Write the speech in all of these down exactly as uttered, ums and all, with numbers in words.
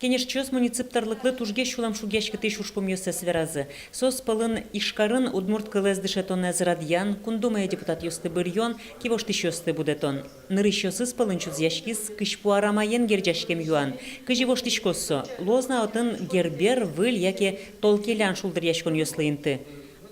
Кенешчиос муниципал тӧрлыклы тужгес сюлэмшугъяськытӥсь ужпумъёссэс веразы. Соос пӧлын Ижкарын удмурт кылэз дышетонэз радъян, Кун Думае депутатъёсты быръён, кивоштӥсьёсты будэтон. Нырысьёсыз пӧлын чузъяськиз кызьпу арамаен герӟаськем юан. Кызьы воштӥськоз со, луоз на отын Гербер, Выль яке Толкелян шулдыръяськонъёслы инты.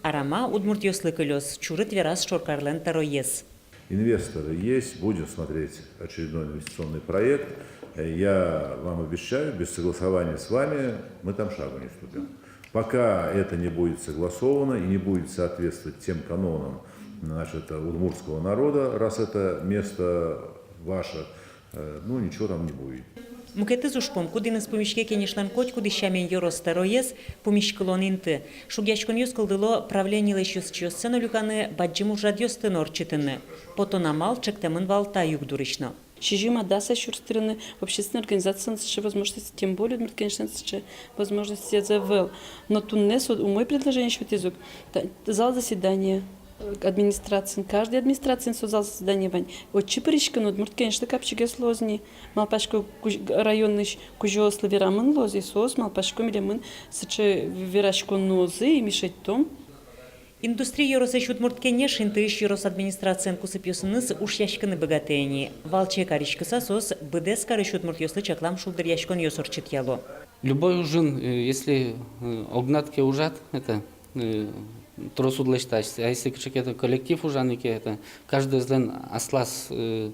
Арама удмуртъёслы кылёз, чурыт вераз шоркарлэн тӧроез. Инвесторы есть, будем смотреть очередной инвестиционный проект. Э, я вам обещаю, без согласования с вами мы там шагу не ступим. Пока это не будет согласовано и не будет соответствовать тем канонам, значит, удмуртского народа, раз это место ваше, э, ну, ничего там не будет. Мукетыз ужпум, кудӥныз пумиське Кенешлэн котькудӥз сямен ёрос тӧроез, пумиськылон инты. Шугъяськонъёс кылдыло правлениелэсь ёзчиоссэ но люканы, бадӟым ужрадъёсты но ортчытыны. Потон амал чектэмын вал та югдурысь но. Сизьым-а, дас-а сюрс тырыны общественной организациен сыӵе возможность, тем более Удмурт Кенешлэн сыӵе возможностез ӧвӧл. Но туннэ со умой предложение сётӥз ук. Та-, зал заседания, э, администрациын, каждый администрациын со зал заседания вань. Отчы пыриськыны Удмурт Кенешлы капчигес луоз ни. Малпасько, кузь-, районысь кузёослы верамын луоз, и соос, малпасько, милемын сыӵе вераськонозы, и ми шедьтом. Индустрия ёросысь Удмурт Кенеш интыысь ёрос администрациен кусыпъёсыныз ушъяськыны быгатэ ини. Валче кариськыса соос быдэс карысь удмуртъёслы чаклам шулдыръяськонъёс ортчытъяло. Любой ужын, э, если, э, огнад ке ужад, это, э, трос уд лэсьты, а если кыӵе ке это коллектив ужаны ке, это каждоезлэн аслаз, э,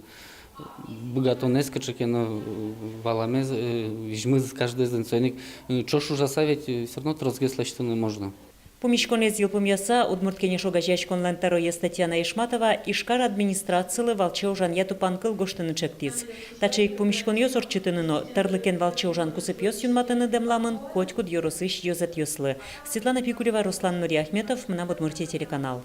быгатонэз кыӵе ке но, э, валамез, э, визьмыз каждоезлэн, соин ик, э, ӵош ужаса ведь, э, всё равно тросгес лэсьтыны можно. Пумиськонэз йылпумъяса, Удмурт Кенеш огазеяськонлэн тӧроез Татьяна Ишматова Ижкар администрацилы валче ужанъя тупанкыл гожтыны чектӥз. Таӵе ик пумиськонъёс ортчытыны но тӧрлыкен валче ужан кусыпъёс юнматыны дэмламын котькуд ёросысь ёзэтъёслы. Светлана Пикулева, Руслан Нуриахметов, «Мынам Удмуртие» телеканал.